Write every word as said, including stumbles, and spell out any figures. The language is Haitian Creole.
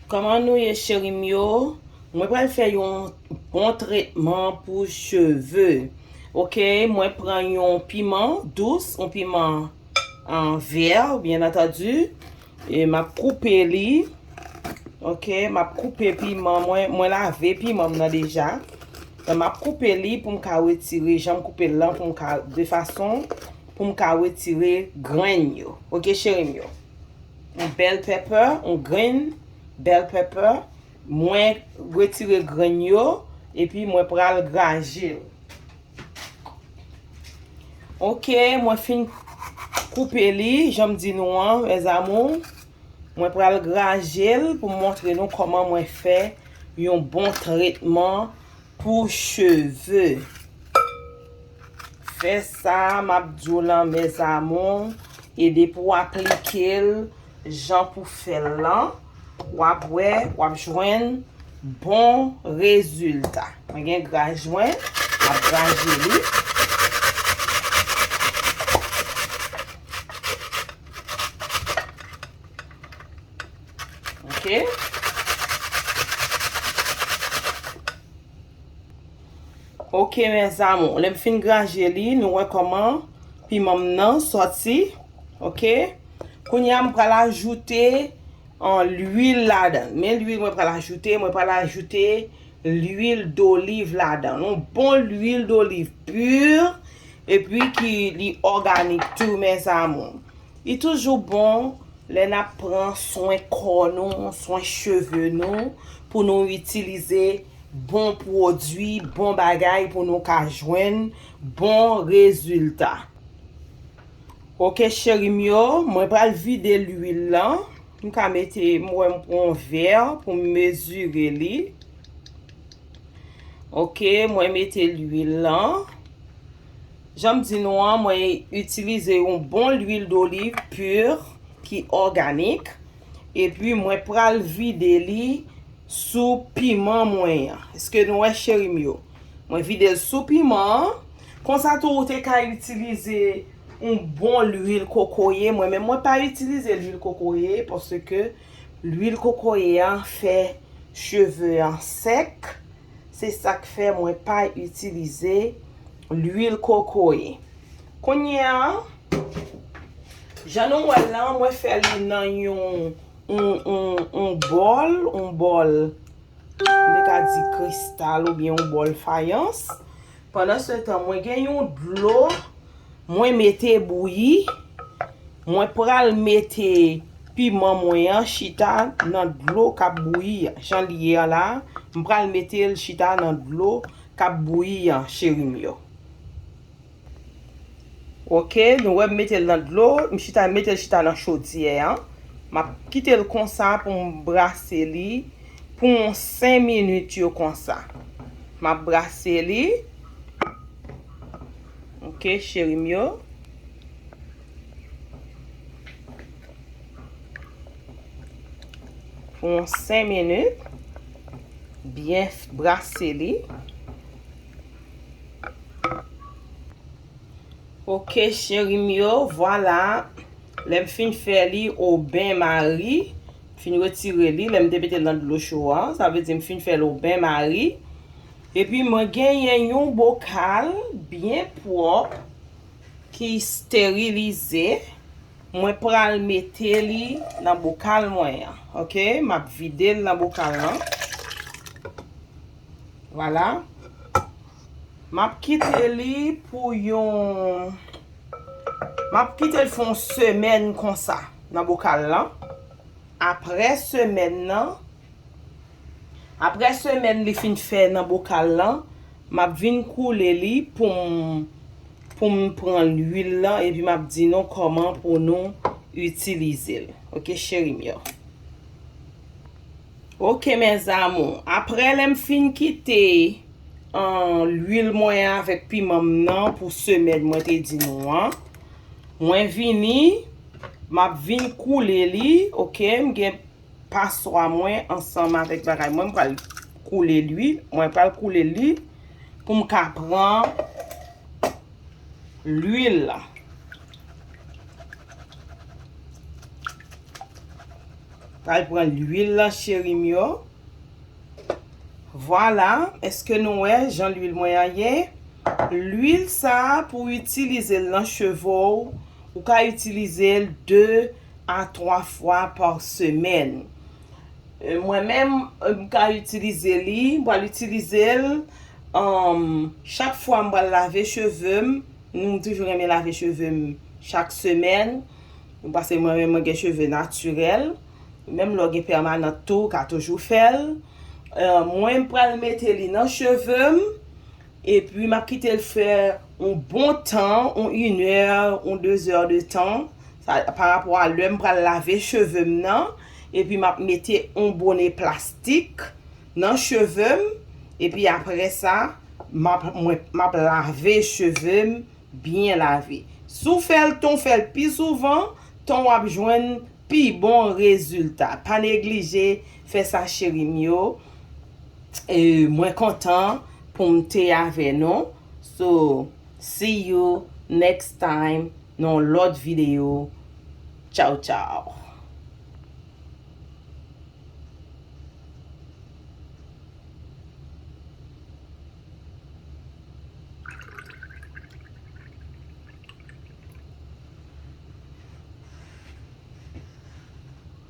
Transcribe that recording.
Kòman nou ye, cheri m yo? Mwen pral fè yon bon tretman pou cheve. Oke, mwen pran yon piman dous, yon piman, ah, vè, byen antandi. E m ap koupe li. Oke, m ap koupe piman mwen. Mwen lave piman m nan deja. E m ap koupe li pou m ka retire, jan m koupe l lan, pou m ka, de fason pou m ka retire grenn yo. Oke, cheri m yo. Yon bèl pepper, yon grenn bèl pepper. Mwen retire grenn yo, epi mwen pral graje l. Oke, mwen fin koupe li, jan m di nou an, mes amours. Mwen pral graje l pou m montre nou kòman mwen fè yon bon tretman pou cheve. Fè sa m ap di w lan, mes amours, e depi w aplike l jan pou fè l lan, w ap wè, w ap jwenn bon rezilta. Mwen gen graj mwen, m ap graje li. Oke. Oke, mes amours. Lè m fin graje li, nou wè kòman piman m nan sòti. Oke. Kounye a, m pral ajoute, an, lwil ladan l. Men lwil mwen pral ajoute, mwen pral ajoute lwil doliv ladan l. Yon bon lwil doliv pur, epi ki li òganik tou, mes amours. Li toujou bon lè n ap pran swen kò nou, swen cheve nou, pou nou itilize bon pwodui, bon bagay pou nou ka jwenn bon rezilta. Oke, cheri m yo, mwen pral vide lwil lan. M ka mete, m wè m pran yon vè pou m mezire li. Oke, mwen mete lwil lan. Jan m di nou an, mwen itilize yon bon lwil doliv pur ki òganik. Epi mwen pral vide li sou piman mwen an. Èske nou wè, cheri m yo? Mwen vide l sou piman an. Konsa tou, ou te ka itilize yon bon lwil kokoye. Mwen menm, mwen pa itilize lwil kokoye paske lwil kokoye an fè cheve an sèk. Se sa k fè mwen pa itilize lwil kokoye. Kounye a, jan nou wè l lan, mwen fè li nan yon, yon, yon, yon bòl, yon bòl, m te ka di kristal oubyen yon bòl fayans. Pandansetan, mwen gen yon dlo mwen mete bouyi. Mwen pral mete piman mwen an chita nan dlo k ap bouyi an. Jan li ye an la, m pral mete l chita nan dlo k ap bouyi an, cheri m yo. Oke, nou wè m mete l nan dlo, m chita, mete l chita nan chodyè an. M ap kite l konsa pou m brase li pou yon senk minit yo konsa. M ap brase li. Oke, cheri m yo. Pou yon senk minit. Byen f-, brase li. Oke, cheri m yo, vwala. Lè m fin fè li o ben mari, fin retire li, lè m te mete l nan dlo cho a, sa vle di m fin fè l o ben mari. Epi mwen genyen yon bokal byen pwòp ki esterilize. Mwen pral mete li nan bokal mwen an. Oke, m ap vide l nan bokal lan. Vwala. M ap kite li pou yon, m ap kite l fè yon semèn konsa nan bokal lan. Apre semèn nan, apre semèn li fin fè nan bokal lan, m ap vin koule li pou m, pou m pran lwil lan, epi m ap di nou kòman pou nou itilize l. Oke, cheri m yo. Oke, mes amours. Apre lè m fin kite, an, lwil mwen an avèk piman m nan pou semèn mwen te di nou an, mwen vini, m ap vin koule li, oke, m gen paswa mwen ansanm avèk bagay mwen, m pral koule lwil, mwen pral koule li pou m ka pran lwil la. Pral pran lwil lan, cheri m yo. Vwala, èske nou wè jan lwil mwen an ye? Lwil sa a, pou w itilize l nan cheve w, ou ka itilize l de a twa fwa pa semèn. E, mwen menm, e, m ka itilize li, m pral itilize l, um, chak fwa m pral lave cheve m, m toujou renmen lave cheve m chak semèn, paske mwen menm mwen gen cheve natirèl, menm lè w gen pèmanant tou, ou ka toujou fè l. E, mwen m pral mete li nan cheve m, epi m ap kite l fè yon bon tan, yon inè, yon dezè de tan, sa, pa rapò a lè m pral lave cheve m nan, epi m ap mete yon bone plastik nan cheve m, epi apre sa, m ap, mwen, m ap lave cheve m byen lave. Si w fè l tan w fè l pi souvan, tan w ap jwenn pi bon rezilta. Pa neglije fè sa, cheri m yo. E mwen kontan pou m te avè nou. So, see you next time nan yon lòt videyo. Tchaw, tchaw.